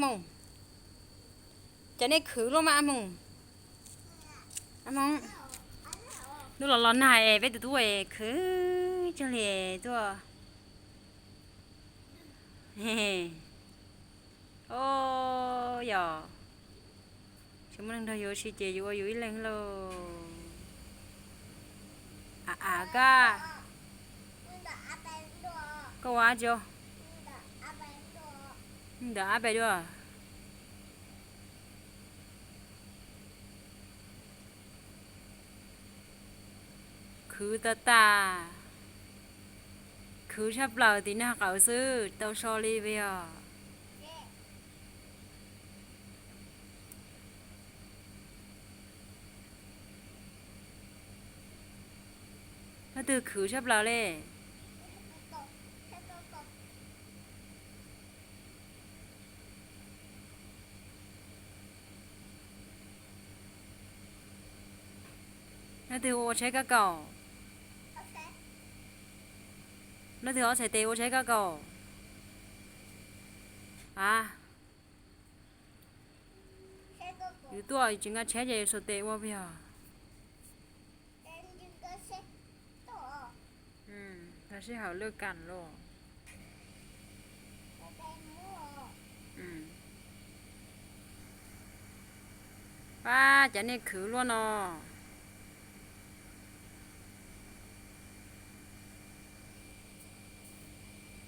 Moos, cas nej khwv luaj mas Moos. Moos, hnub los los nag es peb tus tub khwv tsawg li tuaj. Os, yog tsis muaj neeg nrog yus ua si ces yus ua yus ib leeg lauj. Av, av, koj, koj ua dab tsi? Ntawm av pem dua. Khwv tas tas, khwv tshaj plaws tim nag qawm xwb tau so li vim yog leej twg khwv tshaj plaws li. Leej twg ua tsheb kab kaus? Leej twg ob txhais tes ua tsheb kab kaus? A, yus tuaj tsis nqa tsheb ces xuas tes ua vim yog. Tag sij hawm lwj kam los. Pab, cas nej khwv luaj no?